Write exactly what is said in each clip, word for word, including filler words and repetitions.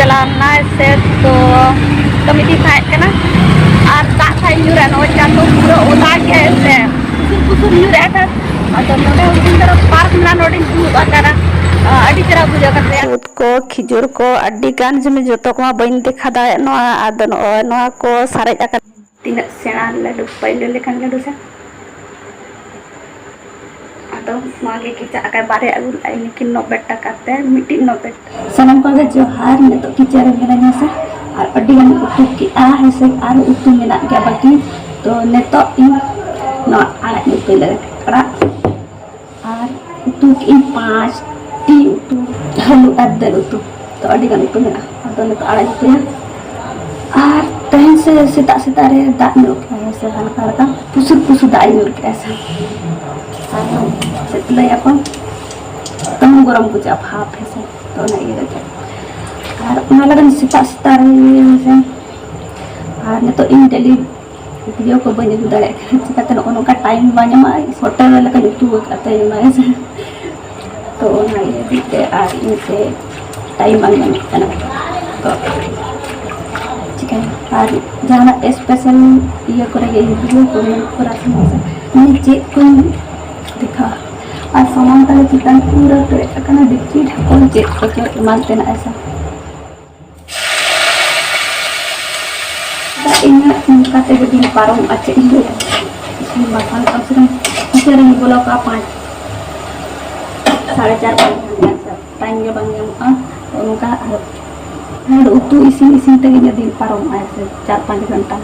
ᱪᱟᱞᱟᱣ ᱞᱮᱱᱟᱭ ᱥᱮ ᱛᱚ ᱠᱟᱹᱢᱤ ᱫᱤᱱ ᱛᱟᱦᱮᱸ ᱠᱟᱱᱟ᱾ ᱟᱨ ᱫᱟᱜ ᱠᱷᱟᱡ ᱧᱩᱨᱟ, ᱱᱚᱜᱼᱚᱭ ᱪᱟᱸᱫᱚ ᱯᱩᱨᱟᱹ ᱚᱫᱟ ᱜᱮ ᱥᱮ ᱯᱩᱥᱩᱨ ᱯᱩᱥᱩᱨ ᱧᱩᱨᱮᱜᱼᱟ ᱠᱷᱟᱡ᱾ ᱟᱫᱚ ᱱᱚᱰᱮ ᱦᱩᱰᱤᱧ ᱫᱷᱟᱨᱟ ᱯᱟᱨᱠ ᱢᱮᱱᱟᱜᱼᱟ, ᱱᱚᱰᱮᱧ ᱫᱩᱲᱩᱵ ᱟᱠᱟᱱᱟ᱾ ᱟᱹᱰᱤ ᱪᱮᱦᱨᱟ ᱵᱩᱡᱷᱟᱹᱜ ᱠᱟᱱ ᱛᱟᱦᱮᱸᱜᱼᱟ᱾ ᱠᱚ, ᱠᱷᱤᱡᱩᱨ ᱠᱚ, ᱟᱹᱰᱤ ᱜᱟᱱ ᱡᱤᱱᱤᱥ, ᱡᱚᱛᱚ ᱠᱚᱢᱟ ᱵᱟᱹᱧ ᱫᱮᱠᱷᱟᱣ ᱫᱟᱲᱮᱭᱟᱜ ᱱᱚᱣᱟ᱾ ᱟᱫᱚ ᱱᱚᱜᱼᱚᱭ ᱱᱚᱣᱟ ᱠᱚ ᱥᱟᱨᱮᱡ ᱟᱠᱟᱱᱟ᱾ ᱛᱤᱱᱟᱹᱜ ᱥᱮᱬᱟ ᱞᱟᱹᱰᱩ, ᱯᱟᱹᱭᱞᱟᱹ ᱞᱮᱠᱟᱱ ᱞᱟᱹᱰᱩ ᱥᱮ᱾ ᱟᱫᱚ ᱱᱚᱣᱟ ᱜᱮ ᱠᱮᱪᱟᱜ ᱟᱠᱟᱫ, ᱵᱟᱨᱭᱟ ᱟᱹᱜᱩ ᱞᱮᱫᱼᱟᱭ, ᱱᱩᱠᱤᱱ ᱱᱚᱵᱵᱮ ᱴᱟᱠᱟ ᱛᱮ, ᱢᱤᱫᱴᱤᱡ ᱱᱚᱵᱵᱮ ᱴᱟᱠᱟ᱾ ᱥᱟᱱᱟᱢ ᱠᱚᱜᱮ ᱡᱚᱦᱟᱨ᱾ ᱱᱤᱛᱚᱜ ᱠᱤᱪᱮᱱ ᱨᱮ ᱢᱮᱱᱟᱹᱧᱟ ᱥᱮ, ᱟᱨ ᱟᱹᱰᱤ ᱜᱟᱱ ᱩᱛᱩ ᱠᱮᱜᱼᱟ ᱦᱮᱸ ᱥᱮ, ᱟᱨ ᱩᱛᱩ ᱢᱮᱱᱟᱜ ᱜᱮᱭᱟ ᱵᱟᱹᱠᱤ᱾ ᱛᱚ ᱱᱤᱛᱚᱜ ᱤᱧ ᱱᱚᱣᱟ ᱟᱲᱟᱜ ᱤᱧ ᱩᱛᱩᱭ ᱞᱟᱹᱜᱤᱫ᱾ ᱟᱲᱟᱜ ᱟᱨ ᱩᱛᱩ ᱠᱮᱜᱼᱟᱹᱧ ᱯᱟᱸᱪ ᱴᱤ ᱩᱛᱩ, ᱟᱹᱞᱩ ᱟᱨ ᱫᱟᱹᱞ ᱩᱛᱩ᱾ ᱛᱚ ᱟᱹᱰᱤ ᱜᱟᱱ ᱩᱛᱩ ᱢᱮᱱᱟᱜᱼᱟ, ᱟᱫᱚ ᱱᱤᱛᱚᱜ ᱟᱲᱟᱜ ᱤᱧ ᱩᱛᱩᱭᱟ᱾ ᱟᱨ ᱛᱮᱦᱮᱧ ᱥᱮ ᱥᱮᱛᱟᱜ ᱥᱮᱛᱟᱜ ᱨᱮ ᱫᱟᱜ ᱧᱩᱨ ᱠᱮᱜᱼᱟᱭ ᱥᱮ, ᱦᱟᱞᱠᱟ ᱦᱟᱞᱠᱟ ᱯᱩᱥᱩᱨ ᱯᱩᱥᱩᱨ ᱫᱟᱜ ᱧᱩᱨ ᱠᱮᱜᱼᱟᱭ ᱥᱮ᱾ ᱟᱨ ᱪᱮᱫ ᱞᱟᱹᱭᱟᱠᱚ, ᱫᱚᱢᱮ ᱜᱚᱨᱚᱢ ᱵᱩᱡᱷᱟᱹᱜᱼᱟ, ᱵᱷᱟᱯ ᱦᱮᱸ ᱥᱮ᱾ ᱛᱚ ᱚᱱᱟ ᱤᱭᱟᱹ ᱠᱟᱛᱮ, ᱟᱨ ᱚᱱᱟ ᱞᱟᱹᱜᱤᱫ ᱥᱮᱛᱟᱜ ᱥᱮᱛᱟᱜ ᱨᱮ ᱦᱮᱸ ᱥᱮ᱾ ᱟᱨ ᱱᱤᱛᱚᱜ ᱤᱧ ᱰᱮᱞᱤ ᱵᱷᱤᱰᱤᱭᱳ ᱠᱚ ᱵᱟᱹᱧ ᱟᱹᱜᱩ ᱫᱟᱲᱮᱭᱟᱜ ᱠᱟᱱᱟ, ᱪᱤᱠᱟᱹᱛᱮ ᱱᱚᱜᱼᱚ ᱱᱚᱝᱠᱟ ᱴᱟᱭᱤᱢ ᱵᱟᱝ ᱧᱟᱢᱚᱜᱼᱟ᱾ ᱦᱳᱴᱮᱞ ᱨᱮ ᱞᱮᱠᱟᱧ ᱩᱛᱩ ᱟᱠᱟᱫ ᱛᱟᱦᱮᱸ ᱚᱱᱟ ᱦᱮᱸ ᱥᱮ᱾ ᱛᱚ ᱚᱱᱟ ᱤᱭᱟᱹ ᱦᱚᱛᱮᱡ ᱛᱮ ᱟᱨ ᱤᱧᱛᱮ ᱴᱟᱭᱤᱢ ᱵᱟᱝ ᱧᱟᱢᱚᱜ ᱠᱟᱱᱟ᱾ ᱛᱚ ᱪᱤᱠᱟᱹᱭᱟ, ᱟᱨ ᱡᱟᱦᱟᱱᱟᱜ ᱥᱯᱮᱥᱟᱞ ᱤᱭᱟᱹ ᱠᱚᱨᱮ ᱜᱮ ᱤᱧ ᱵᱷᱤᱰᱤᱭᱳ ᱠᱚ ᱧᱮᱞ ᱠᱚᱨᱟᱣ ᱥᱟᱱᱟᱧᱟ ᱥᱮ, ᱢᱟᱱᱮ ᱪᱮᱫ ᱠᱚᱧ ᱫᱮᱠᱷᱟᱣᱟ᱾ ᱟᱨ ᱥᱟᱢᱟᱝ ᱛᱟᱞᱮ ᱪᱮᱛᱟᱱ ᱯᱩᱨᱟᱹ ᱯᱮᱨᱮᱡ ᱟᱠᱟᱱᱟ ᱰᱮᱠᱪᱤ ᱰᱷᱟᱠᱚᱱ ᱪᱮᱫ ᱠᱚᱪᱚ ᱮᱢᱟᱱ ᱛᱮᱱᱟᱜ ᱦᱮᱸ ᱥᱮ᱾ ᱤᱧᱟᱹᱜ ᱱᱚᱝᱠᱟ ᱛᱮᱜᱮ ᱫᱤᱱ ᱯᱟᱨᱚᱢᱚᱜᱼᱟ, ᱪᱮᱫ ᱤᱧ ᱞᱟᱹᱭᱟ᱾ ᱤᱥᱤᱱ ᱵᱟᱥᱟᱝ ᱠᱟᱹᱢᱤ ᱥᱮ ᱵᱟᱝ, ᱠᱤᱪᱮᱱ ᱨᱮᱧ ᱵᱚᱞᱚ ᱠᱚᱜᱼᱟ ᱯᱟᱸᱪ, ᱥᱟᱲᱮ ᱪᱟᱨ, ᱯᱟᱸᱪ ᱜᱷᱚᱱᱴᱟ ᱥᱮ ᱴᱟᱭᱤᱢ ᱜᱮ ᱵᱟᱝ ᱧᱟᱢᱚᱜᱼᱟ᱾ ᱱᱚᱜᱼᱚ ᱱᱚᱝᱠᱟ ᱟᱨ ᱩᱛᱩ ᱤᱥᱤᱱ ᱤᱥᱤᱱ ᱛᱮᱜᱮ ᱤᱧᱟᱹᱜ ᱫᱤᱱ ᱯᱟᱨᱚᱢᱚᱜᱼᱟ ᱥᱮ ᱪᱟᱨ ᱯᱟᱸᱪ ᱜᱷᱚᱱᱴᱟ᱾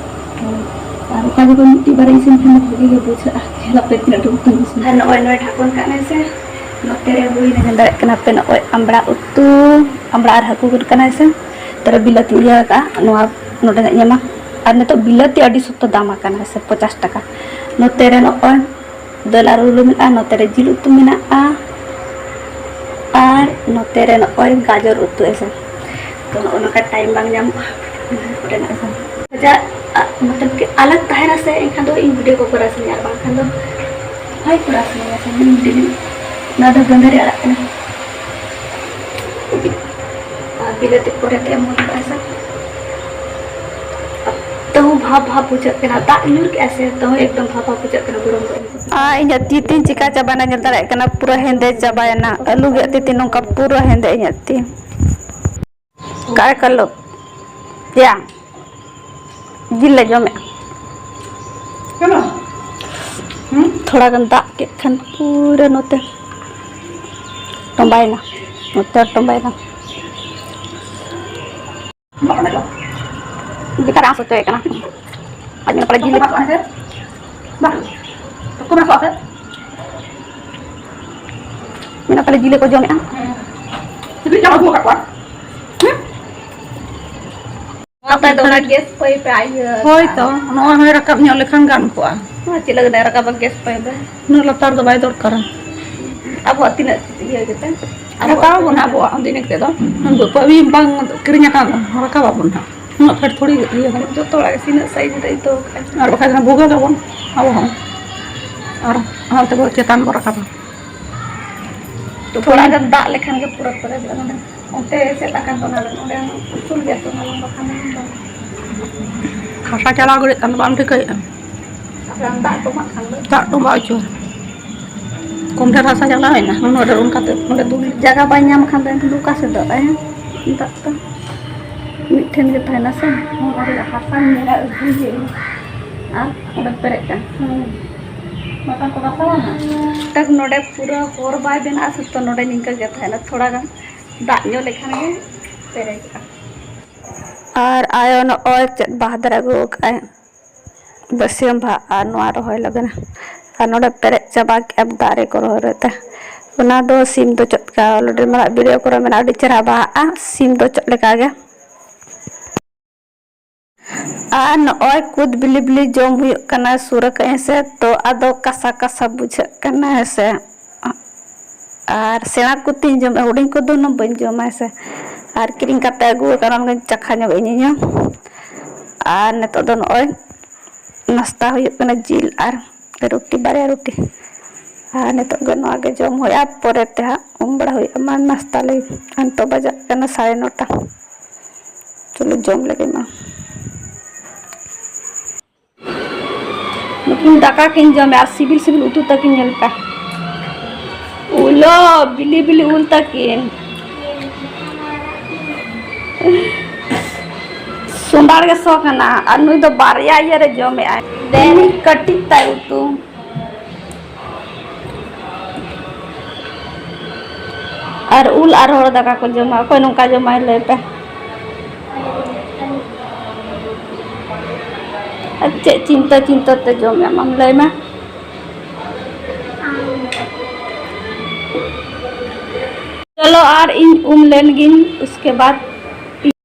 ᱟᱨ ᱚᱠᱟ ᱡᱚᱠᱷᱚᱱ ᱢᱤᱫᱴᱤᱡ ᱵᱟᱨᱭᱟ ᱤᱥᱤᱱ ᱠᱷᱟᱱ ᱫᱚ ᱵᱷᱟᱜᱮ ᱜᱮ ᱵᱩᱡᱷᱟᱹᱜᱼᱟ, ᱧᱮᱞ ᱟᱯᱮ ᱛᱤᱱᱟᱹᱜ ᱰᱷᱮᱨ ᱩᱛᱩᱧ ᱤᱥᱤᱱ᱾ ᱟᱨ ᱱᱚᱜᱼᱚᱭ ᱱᱚᱣᱟ ᱰᱷᱟᱠᱚᱱ ᱠᱟᱜ ᱢᱮ ᱥᱮ, ᱱᱚᱛᱮ ᱨᱮ ᱦᱩᱭᱱᱟ, ᱧᱮᱞ ᱫᱟᱲᱮᱭᱟᱜ ᱠᱟᱱᱟ ᱯᱮ, ᱱᱚᱜᱼᱚᱭ ᱟᱢᱲᱟ ᱩᱛᱩ, ᱟᱢᱲᱟ ᱟᱨ ᱦᱟᱹᱠᱩ ᱜᱮ ᱠᱟᱱᱟᱭ ᱥᱮ᱾ ᱛᱟᱦᱞᱮ ᱵᱤᱞᱟᱹᱛᱤ ᱤᱭᱟᱹ ᱟᱠᱟᱜᱼᱟ, ᱱᱚᱣᱟ ᱱᱚᱰᱮ ᱧᱮᱞ ᱧᱟᱢᱟ᱾ ᱟᱨ ᱱᱤᱛᱚᱜ ᱵᱤᱞᱟᱹᱛᱤ ᱟᱹᱰᱤ ᱥᱚᱠᱛᱚ ᱫᱟᱢ ᱟᱠᱟᱱᱟ ᱥᱮ, ᱯᱚᱪᱟᱥ ᱴᱟᱠᱟ᱾ ᱱᱚᱛᱮ ᱨᱮ ᱱᱚᱜᱼᱚᱭ ᱫᱟᱹᱞ ᱟᱨ ᱟᱹᱞᱩ ᱢᱮᱱᱟᱜᱼᱟ, ᱱᱚᱛᱮ ᱨᱮ ᱡᱤᱞ ᱩᱛᱩ ᱢᱮᱱᱟᱜᱼᱟ, ᱟᱨ ᱱᱚᱛᱮ ᱨᱮ ᱱᱚᱜᱼᱚᱭ ᱜᱟᱡᱚᱨ ᱩᱛᱩ ᱦᱮᱸ ᱥᱮ᱾ ᱛᱚ ᱱᱚᱜᱼᱚ ᱱᱚᱝᱠᱟ ᱴᱟᱭᱤᱢ ᱵᱟᱝ ᱧᱟᱢᱚᱜᱼᱟ ᱠᱚᱨᱮᱱᱟᱜ ᱦᱮᱸ ᱥᱮ᱾ ᱡᱟ, ᱟ, ᱢᱚᱛᱞᱚᱵ ᱠᱤ ᱟᱞᱟᱜᱽ ᱛᱟᱦᱮᱱᱟ ᱥᱮ, ᱮᱱᱠᱷᱟᱱ ᱫᱚ ᱤᱧ ᱵᱷᱤᱰᱤᱭᱳ ᱠᱚ ᱠᱚᱨᱟᱣ ᱥᱟᱱᱟᱧᱟ, ᱟᱨ ᱵᱟᱝᱠᱷᱟᱱ ᱫᱚ ᱵᱟᱭ ᱠᱚᱨᱟᱣ ᱥᱟᱱᱟᱧᱟ ᱥᱮ ᱤᱧ ᱰᱮᱞᱤ᱾ ᱱᱚᱣᱟ ᱫᱚ ᱜᱟᱹᱫᱷᱟᱹᱨᱤ ᱟᱲᱟᱜ ᱠᱟᱱᱟ᱾ ᱟᱨ ᱵᱤᱞᱟᱹᱛᱤ ᱯᱚᱨᱮ ᱛᱮ ᱮᱢ ᱦᱩᱭᱩᱜᱼᱟ ᱥᱮ᱾ ᱛᱟᱹᱦᱩ ᱵᱷᱟᱵ ᱵᱷᱟᱵ ᱵᱩᱡᱷᱟᱹᱜ ᱠᱟᱱᱟ, ᱫᱟᱜ ᱧᱩᱨ ᱠᱮᱜᱼᱟ ᱥᱮ, ᱛᱟᱹᱦᱩ ᱮᱠᱫᱚᱢ ᱵᱷᱟᱵ ᱵᱷᱟᱵ ᱵᱩᱡᱷᱟᱹᱜ ᱠᱟᱱᱟ, ᱜᱚᱨᱚᱢ ᱜᱚᱨᱚᱢ᱾ ᱟᱨ ᱤᱧᱟᱹᱜ ᱛᱤ ᱛᱤᱧ ᱪᱤᱠᱟ ᱪᱟᱵᱟᱭᱮᱱᱟ, ᱧᱮᱞ ᱫᱟᱲᱮᱭᱟᱜ ᱠᱟᱱᱟ, ᱯᱩᱨᱟᱹ ᱦᱮᱸᱫᱮ ᱪᱟᱵᱟᱭᱮᱱᱟ᱾ ᱟᱹᱞᱩ ᱜᱮᱫ ᱛᱤ ᱛᱤᱧ ᱱᱚᱝᱠᱟ ᱯᱩᱨᱟᱹ ᱦᱮᱸᱫᱮ ᱤᱧᱟᱹᱜ ᱛᱤ᱾ ᱠᱟᱭ ᱠᱟᱞᱚ᱾ ᱭᱟ᱾ ᱡᱤᱞ ᱞᱮ ᱡᱚᱢᱮᱫᱼᱟ᱾ ᱪᱚᱞᱚ᱾ ᱦᱩᱸ? ᱛᱷᱚᱲᱟ ᱜᱟᱱ ᱫᱟᱜ ᱠᱮᱫ ᱠᱷᱟᱱ ᱯᱩᱨᱟᱹ ᱱᱚᱛᱮ ᱴᱚᱸᱵᱟᱭᱮᱱᱟ᱾ ᱱᱚᱛᱮ ᱴᱚᱸᱵᱟᱭᱮᱱᱟ᱾ ᱵᱮᱠᱟᱨ ᱟᱸᱥ ᱦᱚᱪᱚᱭᱮ ᱠᱟᱱᱟ᱾ ᱟᱡ ᱢᱮᱱ ᱯᱟᱞᱮ ᱡᱤᱞ ᱵᱟᱝ, ᱵᱟᱝ᱾ ᱢᱮᱱᱟ ᱯᱟᱞᱮ ᱡᱤᱞ ᱠᱚ ᱡᱚᱢᱮᱜᱼᱟ᱾ ᱦᱮᱸ᱾ ᱥᱤᱠᱲᱤᱡ ᱪᱟᱵᱟ ᱟᱹᱜᱩ ᱟᱠᱟᱫ ᱠᱚᱣᱟ᱾ ᱦᱮᱸ? ᱟᱯᱮ ᱫᱚ ᱚᱱᱟ ᱜᱮᱥ ᱯᱟᱭᱤᱯ ᱯᱮ ᱤᱭᱟᱹ ᱦᱳᱭ ᱛᱚ, ᱱᱚᱜᱼᱚᱭ ᱦᱚᱸᱭ ᱨᱟᱠᱟᱵ ᱧᱚᱜ ᱞᱮᱠᱷᱟᱱ ᱜᱟᱱ ᱠᱚᱜᱼᱟ᱾ ᱦᱮᱸ, ᱪᱮᱫ ᱞᱟᱹᱜᱤᱫ ᱮ ᱨᱟᱠᱟᱵᱟ ᱜᱮᱥ ᱯᱟᱭᱤᱯ ᱫᱚ? ᱩᱱᱟᱹᱜ ᱞᱟᱛᱟᱨ ᱫᱚ ᱵᱟᱭ ᱫᱚᱨᱠᱟᱨᱟ᱾ ᱟᱵᱚᱣᱟᱜ ᱛᱤᱱᱟᱹᱜ ᱤᱭᱟᱹ ᱜᱮᱛᱮ? ᱨᱟᱠᱟᱵ ᱟᱵᱚᱱ ᱦᱟᱸᱜ ᱟᱵᱚᱣᱟᱜ ᱩᱱᱫᱤᱱ ᱛᱮᱫᱚ᱾ ᱩᱱ ᱫᱚ ᱯᱟᱹᱣᱤ ᱵᱟᱝ ᱠᱤᱨᱤᱧ ᱟᱠᱟᱱ ᱨᱮᱦᱚᱸ ᱨᱟᱠᱟᱵ ᱟᱵᱚᱱ ᱦᱟᱸᱜ᱾ ᱩᱱᱟᱹᱜ ᱯᱷᱮᱰ ᱛᱷᱚᱲᱤ ᱤᱭᱟᱹ ᱜᱟᱱᱚᱜᱼᱟ᱾ ᱡᱚᱛᱚ ᱦᱚᱲᱟᱜ ᱜᱮ ᱛᱤᱱᱟᱹᱜ ᱥᱟᱭᱤᱡ ᱨᱮ ᱤᱛᱟᱹ ᱟᱠᱟᱫ᱾ ᱟᱨ ᱵᱟᱠᱷᱟᱡ ᱫᱚ ᱵᱷᱩᱜᱟᱹᱜ ᱟᱵᱚᱱ ᱟᱵᱚ ᱦᱚᱸ᱾ ᱟᱨ ᱦᱟᱱᱛᱮ ᱵᱚ ᱪᱮᱛᱟᱱ ᱵᱚ ᱨᱟᱠᱟᱵᱟ᱾ ᱛᱚ ᱛᱷᱚᱲᱟ ᱜᱟᱱ ᱫᱟᱜ ᱞᱮᱠᱷᱟᱱ ᱜᱮ ᱯᱩᱨᱟᱹ ᱯᱮᱨᱮᱡᱚᱜᱼᱟ ᱱᱚᱰᱮ᱾ ᱚᱱᱛᱮ ᱮᱥᱮᱫ ᱟᱠᱟᱱ ᱫᱚ ᱚᱱᱟ ᱫᱚ, ᱱᱚᱰᱮ ᱦᱚᱸ ᱩᱥᱩᱞ ᱜᱮᱭᱟ ᱛᱚ, ᱚᱱᱟ ᱫᱚ ᱵᱟᱠᱷᱟᱱ ᱫᱚ ᱵᱟᱝ᱾ ᱦᱟᱥᱟ ᱪᱟᱞᱟᱣ ᱜᱷᱟᱹᱲᱤᱡ ᱠᱷᱟᱱ ᱫᱚ ᱵᱟᱢ ᱴᱷᱤᱠᱟᱹᱭᱮᱫᱼᱟ᱾ ᱟᱨ ᱫᱟᱜ ᱛᱚᱸᱵᱟᱜ ᱠᱷᱟᱱ ᱫᱚ᱾ ᱫᱟᱜ ᱛᱚᱸᱵᱟ ᱦᱚᱪᱚ᱾ ᱠᱚᱢ ᱰᱷᱮᱨ ᱦᱟᱥᱟ ᱪᱟᱞᱟᱣ ᱮᱱᱟ, ᱱᱚᱰᱮ ᱚᱱᱠᱟᱛᱮ, ᱱᱚᱰᱮ ᱫᱩᱞ᱾ ᱡᱟᱭᱜᱟ ᱵᱟᱭ ᱧᱟᱢ ᱠᱷᱟᱱ ᱫᱚ ᱮᱱᱠᱷᱟᱱ ᱫᱚ ᱚᱠᱟ ᱥᱮᱫᱚᱜ ᱟᱭ? ᱫᱟᱜ ᱫᱚ ᱢᱤᱫ ᱴᱷᱮᱱ ᱜᱮ ᱛᱟᱦᱮᱱᱟ ᱥᱮ᱾ ᱦᱚᱸ, ᱚᱸᱰᱮ ᱦᱟᱥᱟ ᱧᱮᱞᱟ ᱟᱹᱜᱩᱭ ᱦᱩᱭᱩᱜᱼᱟ᱾ ᱟᱨ ᱚᱸᱰᱮ ᱯᱮᱨᱮᱡ ᱠᱟᱱ᱾ ᱦᱩᱸ᱾ ᱵᱟᱠᱷᱟᱱ ᱠᱚ ᱜᱟᱥᱟᱣᱟ ᱱᱟᱜ᱾ ᱴᱟᱠ ᱱᱚᱰᱮ ᱯᱩᱨᱟᱹ ᱦᱚᱨ ᱵᱟᱭ ᱵᱮᱱᱟᱜᱼᱟ ᱥᱮ, ᱛᱚ ᱱᱚᱰᱮ ᱱᱤᱝᱠᱟᱹ ᱜᱮ ᱛᱟᱦᱮᱱᱟ, ᱛᱷᱚᱲᱟ ᱜᱟᱱ ᱫᱟᱜ ᱧᱚᱜ ᱞᱮᱠᱷᱟᱱ ᱜᱮ ᱯᱮᱨᱮᱡᱚᱜᱼᱟ᱾ ᱟᱨ ᱟᱭᱳ ᱱᱚᱜᱼᱚᱭ ᱪᱮᱫ ᱵᱟᱦᱫᱨ ᱟᱹᱜᱩ ᱟᱠᱟᱫᱼᱟᱭ, ᱵᱟᱹᱥᱭᱟᱹᱢ ᱵᱟᱦᱟ, ᱟᱨ ᱱᱚᱣᱟ ᱨᱚᱦᱚᱭ ᱞᱟᱹᱜᱤᱫ᱾ ᱟᱨ ᱱᱚᱰᱮ ᱯᱮᱨᱮᱡ ᱪᱟᱵᱟ ᱠᱮᱫᱼᱟ ᱫᱟᱨᱮ ᱠᱚ ᱨᱚᱦᱚᱭ ᱨᱮ ᱛᱮ᱾ ᱚᱱᱟ ᱫᱚ ᱥᱤᱢ ᱫᱚ ᱪᱮᱫ ᱞᱮᱠᱟ already ᱢᱟᱨᱟᱜ video ᱠᱚᱨᱮ ᱢᱮᱱᱟᱜᱼᱟ, ᱟᱹᱰᱤ ᱪᱮᱦᱨᱟ ᱵᱟᱦᱟᱜᱼᱟ ᱥᱤᱢ ᱫᱚ ᱪᱮᱫ ᱞᱮᱠᱟ ᱜᱮ᱾ ᱟᱨ ᱱᱚᱜᱼᱚᱭ ᱠᱩᱫ ᱵᱤᱞᱤ ᱵᱤᱞᱤ ᱡᱚᱢ ᱦᱩᱭᱩᱜ ᱠᱟᱱᱟ, ᱥᱩᱨ ᱟᱠᱟᱫ ᱟᱹᱧ ᱥᱮ, ᱛᱚ ᱟᱫᱚ ᱠᱟᱥᱟ ᱠᱟᱥᱟ ᱵᱩᱡᱷᱟᱹᱜ ᱠᱟᱱᱟ ᱦᱮᱸ ᱥᱮ᱾ ᱟᱨ ᱥᱮᱬᱟ ᱠᱚᱛᱤᱧ ᱡᱚᱢᱮᱫᱼᱟ, ᱦᱩᱰᱤᱧ ᱠᱚᱫᱚ ᱩᱱᱟᱹᱜ ᱵᱟᱹᱧ ᱡᱚᱢᱟ ᱦᱮᱸ ᱥᱮ᱾ ᱟᱨ ᱠᱤᱨᱤᱧ ᱠᱟᱛᱮ ᱟᱹᱜᱩ ᱟᱠᱟᱱᱟ, ᱚᱱᱟ ᱪᱟᱠᱷᱟ ᱧᱚᱜ ᱤᱧ ᱤᱧ ᱦᱚᱸ᱾ ᱟᱨ ᱱᱤᱛᱚᱜ ᱫᱚ ᱱᱚᱜᱼᱚᱭ ᱱᱟᱥᱛᱟ ᱦᱩᱭᱩᱜ ᱠᱟᱱᱟ, ᱡᱤᱞ ᱟᱨ ᱨᱩᱴᱤ, ᱵᱟᱨᱭᱟ ᱨᱩᱴᱤ᱾ ᱟᱨ ᱱᱤᱛᱚᱜ ᱫᱚ ᱱᱚᱣᱟ ᱜᱮ ᱡᱚᱢ ᱦᱩᱭᱩᱜᱼᱟ, ᱯᱚᱨᱮ ᱛᱮ ᱦᱟᱸᱜ ᱩᱢ ᱵᱟᱲᱟ ᱦᱩᱭᱩᱜᱼᱟ᱾ ᱢᱟ ᱱᱟᱥᱛᱟ ᱞᱟᱹᱜᱤᱫ, ᱟᱨ ᱱᱤᱛᱚᱜ ᱵᱟᱡᱟᱜ ᱠᱟᱱᱟ ᱥᱟᱲᱮ ᱱᱚᱴᱟ᱾ ᱪᱚᱞᱚ ᱡᱚᱢ ᱞᱮᱜᱮ ᱢᱟ᱾ ᱱᱩᱠᱤᱱ ᱫᱟᱠᱟ ᱠᱤᱱ ᱡᱚᱢᱮᱜᱼᱟ, ᱥᱤᱵᱤᱞ ᱥᱤᱵᱤᱞ ᱩᱛᱩ ᱛᱟᱹᱠᱤᱱ ᱧᱮᱞ ᱯᱮ᱾ ᱩᱞᱚ, ᱵᱤᱞᱤ ᱵᱤᱞᱤ ᱩᱞ ᱛᱟᱹᱠᱤᱱ᱾ ᱥᱚᱸᱫᱷᱟᱲ ᱜᱮ ᱥᱚ ᱠᱟᱱᱟ, ᱟᱨ ᱱᱩᱭ ᱫᱚ ᱵᱟᱨᱭᱟ ᱤᱭᱟᱹ ᱨᱮ ᱡᱚᱢᱮᱜᱼᱟᱭ᱾ ᱢᱤᱫ ᱠᱟᱹᱴᱤᱡ ᱛᱟᱭ ᱩᱛᱩ᱾ ᱟᱨ ᱩᱞ ᱟᱨ ᱦᱚᱲ ᱫᱟᱠᱟ ᱠᱚ ᱡᱚᱢᱟ᱾ ᱚᱠᱚᱭ ᱱᱚᱝᱠᱟ ᱡᱚᱢᱟᱭ ᱞᱟᱹᱭ ᱯᱮ? ᱟᱨ ᱪᱮᱫ ᱪᱤᱱᱛᱟᱹ ᱪᱤᱱᱛᱟᱹ ᱛᱮ ᱡᱚᱢ ᱮᱢᱟᱢ ᱞᱟᱹᱭ ᱢᱮ? ᱪᱚᱞᱚ ᱟᱨ ᱤᱧ ᱩᱢ ᱞᱮᱱ ᱜᱤᱧ, ᱩᱥᱠᱮ ᱵᱟᱫ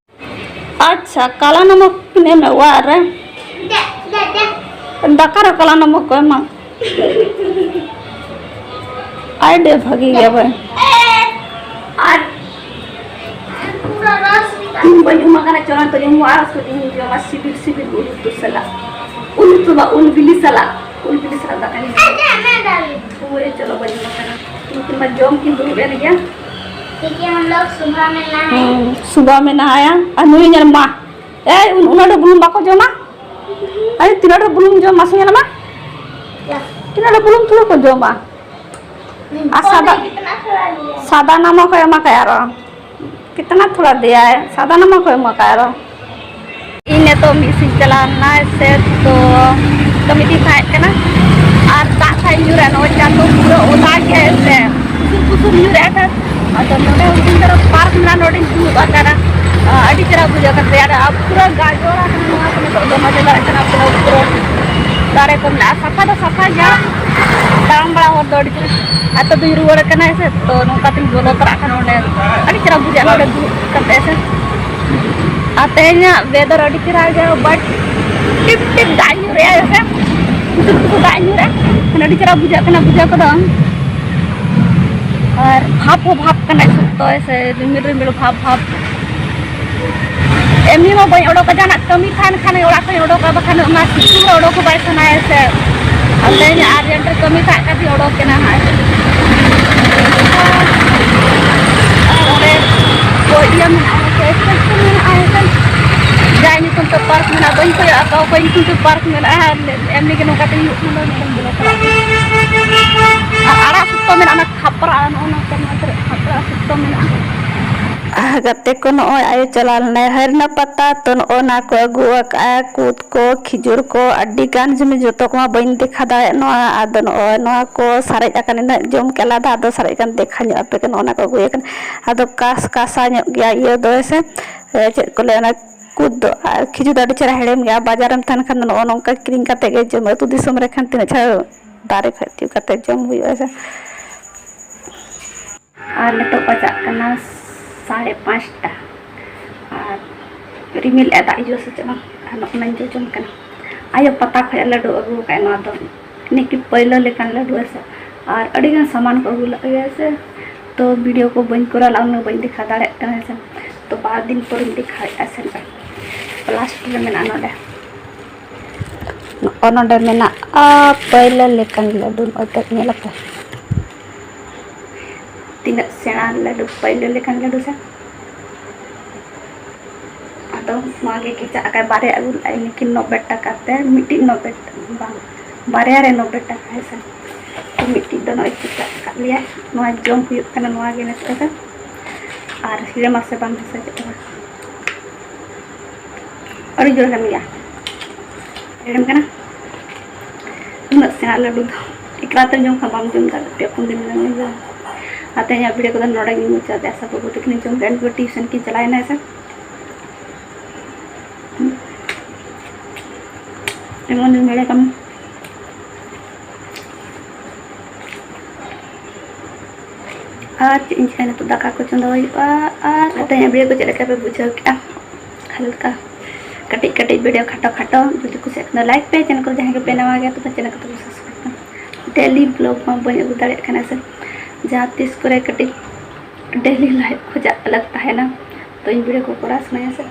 ᱟᱪᱪᱷᱟ, ᱠᱟᱞᱟ ᱱᱟᱢᱚᱠ ᱠᱤᱱ ᱮᱢᱟ ᱚᱲᱟᱜ ᱨᱮ? ᱫᱟᱠᱟ ᱨᱮ ᱠᱟᱞᱟ ᱱᱟᱢᱚᱠ ᱠᱚ ᱮᱢᱟ? ᱟᱹᱰᱤ ᱵᱷᱟᱹᱜᱤ ᱜᱮᱭᱟ ᱵᱟᱹᱭ᱾ ᱟᱨ ᱤᱧ ᱵᱟᱹᱧ ᱩᱢ ᱟᱠᱟᱱᱟ, ᱪᱚᱞᱚᱱ ᱛᱚ ᱩᱢᱩᱜᱼᱟ, ᱥᱩᱫᱷᱩ ᱤᱧ ᱡᱚᱢᱟ ᱥᱤᱵᱤᱞ ᱥᱤᱵᱤᱞ ᱩᱞ ᱩᱛᱩ ᱥᱟᱞᱟᱜ, ᱩᱞ ᱩᱛᱩ ᱵᱟ, ᱩᱞ ᱵᱤᱞᱤ ᱥᱟᱞᱟᱜ, ᱩᱞ ᱵᱤᱞᱤ ᱥᱟᱞᱟᱜ ᱫᱟᱠᱟ ᱤᱧ ᱡᱚᱢᱟ᱾ ᱦᱳᱭ, ᱪᱚᱞᱚ ᱵᱟᱹᱧ ᱩᱢ ᱟᱠᱟᱱᱟ᱾ ᱱᱩᱠᱤᱱ ᱢᱟ ᱡᱚᱢ ᱠᱤᱱ ᱫᱩᱲᱩᱵ ᱮᱱ ᱜᱮᱭᱟ᱾ देखिए, हम लोग सुबह में नहाए। ᱦᱩᱸ, ᱥᱩᱵᱟ ᱢᱮ ᱱᱟᱦᱟᱭᱟ᱾ ᱟᱨ ᱱᱩᱭ ᱧᱮᱞ ᱢᱟ, ᱮᱭ, ᱩᱱ-, ᱩᱱᱟᱹᱜ ᱰᱷᱮᱨ ᱵᱩᱞᱩᱝ ᱵᱟᱠᱚ ᱡᱚᱢᱟ᱾ ᱟᱨᱮ, ᱛᱤᱱᱟᱹᱜ ᱰᱷᱮᱨ ᱵᱩᱞᱩᱝ ᱡᱚᱢ ᱢᱟᱥᱮ ᱧᱮᱞ ᱢᱟ᱾ ᱛᱤᱱᱟᱹᱜ ᱰᱷᱮᱨ ᱵᱩᱞᱩᱝ ᱛᱷᱚᱲᱟ ᱠᱚ ᱡᱚᱢᱟ᱾ ᱟᱨ ᱥᱟᱫᱟ, ᱥᱟᱫᱟ ᱱᱟᱢᱚᱠ ᱦᱚᱸ ᱮᱢᱟ ᱠᱟᱭ ᱟᱨᱚ᱾ ᱠᱤᱛᱱᱟ ᱛᱷᱚᱲᱟ ᱫᱮᱭᱟ ᱦᱟᱭ, ᱥᱟᱫᱟ ᱱᱟᱢᱚᱠ ᱦᱚᱸ ᱮᱢᱟ ᱠᱟᱭ ᱟᱨᱚ᱾ ᱤᱧ ᱱᱤᱛᱚᱜ ᱢᱤᱫ ᱥᱮᱫ ᱤᱧ ᱪᱟᱞᱟᱣ ᱞᱮᱱᱟ ᱥᱮ ᱛᱚ ᱠᱟᱹᱢᱤ ᱛᱤᱧ ᱛᱟᱦᱮᱸ ᱠᱟᱱᱟ᱾ ᱟᱨ ᱫᱟᱜ ᱠᱷᱟᱡ ᱧᱩᱨᱟ, ᱱᱚᱜᱼᱚᱭ ᱪᱟᱸᱫᱚ ᱯᱩᱨᱟᱹ ᱚᱫᱟ ᱜᱮᱭᱟ ᱥᱮ, ᱯᱩᱥᱩᱨ ᱯᱩᱥᱩᱨ ᱧᱩᱨᱟ ᱠᱷᱟᱡ᱾ ᱟᱫᱚ ᱱᱚᱰᱮ ᱦᱩᱰᱤᱧ ᱫᱷᱟᱨᱟ ᱯᱟᱨᱠ ᱢᱮᱱᱟᱜᱼᱟ, ᱱᱚᱰᱮᱧ ᱫᱩᱲᱩᱵ ᱟᱠᱟᱱᱟ᱾ ᱟᱹᱰᱤ ᱪᱮᱦᱨᱟ ᱵᱩᱡᱷᱟᱹᱜ ᱠᱟᱱ ᱛᱟᱦᱮᱸ᱾ ᱟᱨ ᱯᱩᱨᱟᱹ ᱜᱟᱡᱚᱨ ᱟᱠᱟᱱᱟ ᱱᱚᱣᱟ ᱠᱚ, ᱱᱤᱛᱚᱜ ᱫᱚ ᱢᱚᱡᱟ ᱪᱟᱞᱟᱜ ᱠᱟᱱᱟ᱾ ᱯᱩᱨᱟᱹ ᱯᱩᱨᱟᱹ ᱫᱟᱨᱮ ᱠᱚ ᱢᱮᱱᱟᱜᱼᱟ, ᱥᱟᱯᱷᱟ ᱫᱚ ᱥᱟᱯᱷᱟ ᱜᱮᱭᱟ᱾ ᱛᱟᱲᱟᱢ ᱵᱟᱲᱟ ᱦᱚᱨ ᱫᱚ ᱟᱹᱰᱤ ᱪᱮᱦᱨᱟ᱾ ᱟᱨ ᱱᱤᱛᱚᱜ ᱫᱚᱧ ᱨᱩᱣᱟᱹᱲ ᱠᱟᱱᱟ ᱥᱮ, ᱛᱚ ᱱᱚᱝᱠᱟ ᱛᱤᱧ ᱵᱚᱞᱚ ᱛᱚᱨᱟᱜ ᱠᱟᱱᱟ ᱱᱚᱰᱮ᱾ ᱟᱹᱰᱤ ᱪᱮᱦᱨᱟ ᱵᱩᱡᱷᱟᱹᱜᱼᱟ ᱱᱚᱰᱮ ᱫᱩᱲᱩᱵ ᱠᱟᱛᱮ ᱥᱮ᱾ ᱟᱨ ᱛᱮᱦᱮᱧᱟᱜ weather ᱟᱹᱰᱤ ᱪᱮᱦᱨᱟ ᱜᱮᱭᱟ, but ᱴᱤᱯ ᱴᱤᱯ ᱫᱟᱜ ᱧᱩᱨᱮᱜᱼᱟ ᱥᱮ, ᱯᱩᱴᱩᱨ ᱯᱩᱴᱩᱨ ᱫᱟᱜ ᱧᱩᱨᱮᱜᱼᱟ, ᱢᱟᱱᱮ ᱟᱹᱰᱤ ᱪᱮᱦᱨᱟ ᱵᱩᱡᱷᱟᱹᱜ ᱠᱟᱱᱟ ᱵᱩᱡᱷᱟᱹᱣ ᱠᱚᱫᱚ᱾ ᱟᱨ ᱵᱷᱟᱯ ᱦᱚᱸ ᱵᱷᱟᱯ ᱠᱟᱱᱟ ᱥᱚᱠᱛᱚ ᱥᱮ, ᱨᱤᱢᱤᱞ ᱨᱤᱢᱤᱞ ᱵᱷᱟᱯ ᱵᱷᱟᱯ᱾ ᱮᱢᱱᱤ ᱢᱟ ᱵᱟᱹᱧ ᱚᱰᱚᱠᱟ, ᱡᱟᱦᱟᱱᱟᱜ ᱠᱟᱹᱢᱤ ᱛᱟᱦᱮᱱ ᱠᱷᱟᱱ ᱚᱲᱟᱜ ᱠᱷᱚᱱ ᱚᱰᱚᱠᱟ, ᱵᱟᱠᱷᱟᱱ ᱚᱱᱟ ᱥᱤᱛᱩᱝ ᱨᱮ ᱚᱰᱚᱠ ᱦᱚᱸ ᱵᱟᱭ ᱥᱟᱱᱟᱭᱟ ᱥᱮ᱾ ᱟᱞᱮ ᱟᱨᱡᱮᱱᱴ ᱨᱮ ᱠᱟᱹᱢᱤ ᱥᱟᱵ ᱠᱟᱛᱮ ᱚᱰᱚᱠ ᱮᱱᱟ ᱦᱟᱸᱜ᱾ ᱟᱨ ᱚᱸᱰᱮ ᱠᱚ ᱤᱭᱟᱹ ᱢᱮᱱᱟᱜᱼᱟ, ᱥᱴᱮᱥᱚᱱ ᱢᱮᱱᱟᱜᱼᱟ, ᱮᱱᱠᱷᱟᱱ ᱡᱟᱦᱟᱸ ᱧᱩᱛᱩᱢ ᱛᱮ ᱯᱟᱨᱠ ᱢᱮᱱᱟᱜᱼᱟ, ᱵᱟᱹᱧ ᱠᱚᱭᱚᱜ ᱟᱠᱟᱫᱼᱟ, ᱚᱠᱚᱭ ᱧᱩᱛᱩᱢ ᱛᱮ ᱯᱟᱨᱠ ᱢᱮᱱᱟᱜᱼᱟ᱾ ᱮᱢᱱᱤ ᱜᱮ ᱱᱚᱝᱠᱟ ᱛᱮ ᱦᱩᱭᱩᱜ ᱠᱟᱱᱟ, ᱟᱨ ᱟᱲᱟᱜ ᱥᱚᱠᱛᱚ ᱢᱮᱱᱟᱜᱼᱟ, ᱚᱱᱟ ᱠᱷᱟᱯᱨᱟ, ᱱᱚᱜᱼᱚ ᱱᱚᱝᱠᱟ ᱱᱚᱣᱟ ᱠᱚᱨᱮ ᱠᱷᱟᱯᱨᱟ ᱥᱚᱠᱛᱚ ᱢᱮᱱᱟᱜᱼᱟ᱾ ᱟᱨ ᱜᱟᱛᱮ ᱠᱚ, ᱱᱚᱜᱼᱚᱭ ᱟᱭᱳ ᱪᱟᱞᱟᱣ ᱞᱮᱱᱟᱭ ᱦᱟᱹᱨᱱᱟ ᱯᱟᱛᱟ, ᱛᱚ ᱱᱚᱜᱼᱚ ᱱᱟ ᱠᱚ ᱟᱹᱜᱩ ᱟᱠᱟᱫᱼᱟ, ᱠᱩᱫ ᱠᱚ, ᱠᱷᱤᱡᱩᱨ ᱠᱚ, ᱟᱹᱰᱤ ᱜᱟᱱ ᱡᱤᱱᱤᱥ, ᱡᱚᱛᱚ ᱠᱚᱢᱟ ᱵᱟᱹᱧ ᱫᱮᱠᱷᱟᱣ ᱫᱟᱲᱮᱭᱟᱜ ᱱᱚᱣᱟ᱾ ᱟᱫᱚ ᱱᱚᱜᱼᱚᱭ ᱱᱚᱣᱟ ᱠᱚ ᱥᱟᱨᱮᱡ ᱟᱠᱟᱱ, ᱤᱱᱟᱹᱜ ᱡᱚᱢ ᱠᱮᱫ ᱞᱟᱫᱟ, ᱟᱫᱚ ᱥᱟᱨᱮᱡ ᱟᱠᱟᱱ ᱫᱮᱠᱷᱟ ᱧᱚᱜ ᱟᱯᱮ ᱠᱟᱱᱟ᱾ ᱚᱱᱟ ᱠᱚ ᱟᱹᱜᱩᱭ ᱟᱠᱟᱱᱟ᱾ ᱟᱫᱚ ᱠᱟᱥ ᱠᱟᱥᱟ ᱧᱚᱜ ᱜᱮᱭᱟ ᱤᱭᱟᱹ ᱫᱚ, ᱦᱮᱸ ᱥᱮ, ᱮ, ᱪᱮᱫ ᱠᱚ ᱞᱟᱹᱭᱟ, ᱚᱱᱟ ᱠᱩᱫ ᱫᱚ᱾ ᱟᱨ ᱠᱷᱤᱡᱩᱨ ᱫᱚ ᱟᱹᱰᱤ ᱪᱮᱦᱨᱟ ᱦᱮᱲᱮᱢ ᱜᱮᱭᱟ᱾ ᱵᱟᱡᱟᱨ ᱨᱮᱢ ᱛᱟᱦᱮᱱ ᱠᱷᱟᱱ ᱫᱚ ᱱᱚᱜᱼᱚ ᱱᱚᱝᱠᱟ ᱠᱤᱨᱤᱧ ᱠᱟᱛᱮ ᱜᱮ ᱡᱚᱢ, ᱟᱹᱛᱩ ᱫᱤᱥᱚᱢ ᱨᱮ ᱠᱷᱟᱱ ᱛᱤᱱᱟᱹᱜ ᱪᱮᱦᱨᱟ ᱫᱟᱨᱮ ᱠᱷᱚᱡ ᱛᱤᱭᱳᱜ ᱠᱟᱛᱮ ᱡᱚᱢ ᱦᱩᱭᱩᱜᱼᱟ ᱥᱮ᱾ ᱟᱨ ᱱᱤᱛᱚᱜ ᱵᱟᱡᱟᱜ ᱠᱟᱱᱟ ᱥᱟᱲᱮ ᱯᱟᱸᱪᱴᱟ᱾ ᱟᱨ ᱨᱤᱢᱤᱞ ᱮ ᱫᱟᱜ ᱦᱤᱡᱩᱜᱼᱟ ᱥᱮ ᱪᱮᱫ ᱵᱟᱝ, ᱟᱨ ᱱᱚᱜᱼᱚ ᱱᱟᱧ ᱡᱚᱡᱚᱢ ᱠᱟᱱᱟ᱾ ᱟᱭᱳ ᱯᱟᱛᱟ ᱠᱷᱚᱡ ᱞᱟᱹᱰᱩ ᱟᱹᱜᱩ ᱟᱠᱟᱫ, ᱱᱚᱣᱟ ᱫᱚ ᱱᱤᱠᱤ ᱯᱟᱹᱭᱞᱟᱹ ᱞᱮᱠᱟᱱ ᱞᱟᱹᱰᱩ ᱦᱮᱸ ᱥᱮ᱾ ᱟᱨ ᱟᱹᱰᱤ ᱜᱟᱱ ᱥᱟᱢᱟᱱ ᱠᱚ ᱟᱹᱜᱩ ᱞᱮᱫ ᱜᱮᱭᱟ ᱥᱮ, ᱛᱚ ᱵᱷᱤᱰᱤᱭᱳ ᱠᱚ ᱵᱟᱹᱧ ᱠᱚᱨᱟᱣ ᱞᱮᱫᱼᱟ, ᱩᱱᱟᱹᱜ ᱵᱟᱹᱧ ᱫᱮᱠᱷᱟᱣ ᱫᱟᱲᱮᱭᱟᱜ ᱠᱟᱱᱟ ᱦᱮᱸ ᱥᱮ᱾ ᱛᱚ ᱵᱟᱨ ᱫᱤᱱ ᱯᱚᱨᱮᱧ ᱫᱮᱠᱷᱟᱣᱮᱫᱼᱟ ᱥᱮ᱾ ᱯᱞᱟᱥᱴᱤᱠ ᱨᱮ ᱢᱮᱱᱟᱜᱼᱟ ᱱᱚᱰᱮ᱾ ᱱᱚᱜᱼᱚ ᱱᱚᱰᱮ ᱢᱮᱱᱟᱜᱼᱟ ᱯᱟᱹᱭᱞᱟᱹ ᱞᱮᱠᱟᱱ ᱞᱟᱹᱰᱩ, ᱱᱚᱜᱼᱚᱭ ᱛᱚ ᱧᱮᱞ ᱟᱯᱮ᱾ ᱛᱤᱱᱟᱹᱜ ᱥᱮᱬᱟ ᱞᱟᱹᱰᱩ, ᱯᱟᱹᱭᱞᱟᱹ ᱞᱮᱠᱟᱱ ᱞᱟᱹᱰᱩ ᱥᱮ᱾ ᱟᱫᱚ ᱱᱚᱣᱟ ᱜᱮ ᱠᱮᱪᱟᱜ ᱟᱠᱟᱫ, ᱵᱟᱨᱭᱟ ᱟᱹᱜᱩ ᱞᱮᱫᱼᱟᱭ, ᱞᱮᱠᱤᱱ ᱱᱚᱵᱵᱳᱭ ᱴᱟᱠᱟ ᱛᱮ, ᱢᱤᱫᱴᱤᱡ ᱱᱚᱵᱵᱳᱭ ᱴᱟᱠᱟ, ᱵᱟᱝ, ᱵᱟᱨᱭᱟ ᱨᱮ ᱱᱚᱵᱵᱳᱭ ᱴᱟᱠᱟ ᱦᱮᱸ ᱥᱮ᱾ ᱛᱚ ᱢᱤᱫᱴᱤᱡ ᱫᱚ ᱱᱚᱜᱼᱚᱭ ᱠᱮᱪᱟᱜ ᱟᱠᱟᱫ ᱞᱮᱭᱟ, ᱱᱚᱣᱟ ᱡᱚᱢ ᱦᱩᱭᱩᱜ ᱠᱟᱱᱟ, ᱱᱚᱣᱟ ᱜᱮ ᱱᱤᱛᱚᱜ ᱫᱚ᱾ ᱟᱨ ᱦᱮᱲᱮᱢᱟ ᱥᱮ ᱵᱟᱝ ᱦᱮᱸ ᱥᱮ, ᱪᱮᱫ ᱦᱚᱸ ᱵᱟᱝ᱾ ᱟᱹᱰᱤ ᱡᱳᱨ ᱦᱮᱲᱮᱢ ᱜᱮᱭᱟ, ᱦᱮᱲᱮᱢ ᱠᱟᱱᱟ᱾ ᱩᱱᱟᱹᱜ ᱥᱮᱬᱟ ᱞᱟᱹᱰᱩ ᱫᱚ ᱮᱠᱞᱟ ᱛᱮᱢ ᱡᱚᱢ ᱠᱷᱟᱱ ᱵᱟᱢ ᱡᱚᱢ ᱫᱟᱲᱮᱭᱟᱜᱼᱟ, ᱯᱮ ᱯᱩᱱ ᱫᱤᱱ ᱜᱟᱱ ᱡᱚᱢ᱾ ᱟᱨ ᱛᱮᱦᱮᱧᱟᱜ ᱵᱷᱤᱰᱤᱭᱳ ᱠᱚᱫᱚ ᱱᱚᱰᱮ ᱜᱤᱧ ᱢᱩᱪᱟᱹᱫ ᱮᱫᱟ᱾ ᱟᱥᱟ ᱠᱚ ᱵᱟᱹᱵᱩ ᱛᱟᱹᱠᱤᱱ ᱡᱚᱢ ᱠᱮᱫ, ᱩᱱᱠᱩ ᱴᱤᱭᱩᱥᱚᱱ ᱠᱤᱱ ᱪᱟᱞᱟᱣᱮᱱᱟ ᱥᱮ᱾ ᱮᱢᱚᱱ ᱡᱚᱢ ᱫᱟᱲᱮ ᱠᱟᱢ᱾ ᱟᱨ ᱪᱮᱫ ᱤᱧ ᱪᱤᱠᱟᱹᱭᱟ, ᱱᱤᱛᱚᱜ ᱫᱟᱠᱟ ᱠᱚ ᱪᱚᱸᱫᱟ ᱦᱩᱭᱩᱜᱼᱟ᱾ ᱟᱨ ᱛᱮᱦᱮᱧᱟᱜ ᱵᱷᱤᱰᱤᱭᱳ ᱠᱚ ᱪᱮᱫ ᱞᱮᱠᱟ ᱯᱮ ᱵᱩᱡᱷᱟᱹᱣ ᱠᱮᱫᱼᱟ? ᱦᱟᱞᱠᱟ ᱠᱟᱹᱴᱤᱡ ᱠᱟᱹᱴᱤᱡ ᱵᱷᱤᱰᱤᱭᱳ ᱠᱷᱟᱴᱚ ᱠᱷᱟᱴᱚ, ᱡᱩᱫᱤ ᱠᱩᱥᱤᱭᱟᱜ ᱠᱷᱟᱱ ᱫᱚ ᱞᱟᱭᱤᱠ ᱯᱮ, ᱪᱮᱱᱮᱞ ᱠᱚ ᱡᱟᱦᱟᱸᱭ ᱜᱮᱯᱮ ᱱᱟᱣᱟ ᱜᱮᱭᱟ ᱛᱚᱵᱮ ᱪᱮᱱᱮᱞ ᱠᱚ ᱛᱟᱵᱚ ᱥᱟᱵᱥᱠᱨᱟᱭᱤᱵ ᱯᱮ᱾ ᱰᱮᱞᱤ ᱵᱞᱚᱜ ᱢᱟ ᱵᱟᱹᱧ ᱟᱹᱜᱩ ᱫᱟᱲᱮᱭᱟᱜ ᱠᱟᱱᱟ ᱥᱮ, ᱡᱟᱦᱟᱸ ᱛᱤᱥ ᱠᱚᱨᱮ ᱠᱟᱹᱴᱤᱡ ᱰᱮᱞᱤ ᱞᱟᱭᱤᱯ ᱠᱷᱚᱡᱟᱜ ᱟᱞᱟᱜᱽ ᱛᱟᱦᱮᱱᱟ, ᱛᱚ ᱤᱧ ᱵᱷᱤᱰᱤᱭᱳ ᱠᱚ ᱠᱚᱨᱟᱣ ᱥᱟᱱᱟᱧᱟ ᱥᱮ᱾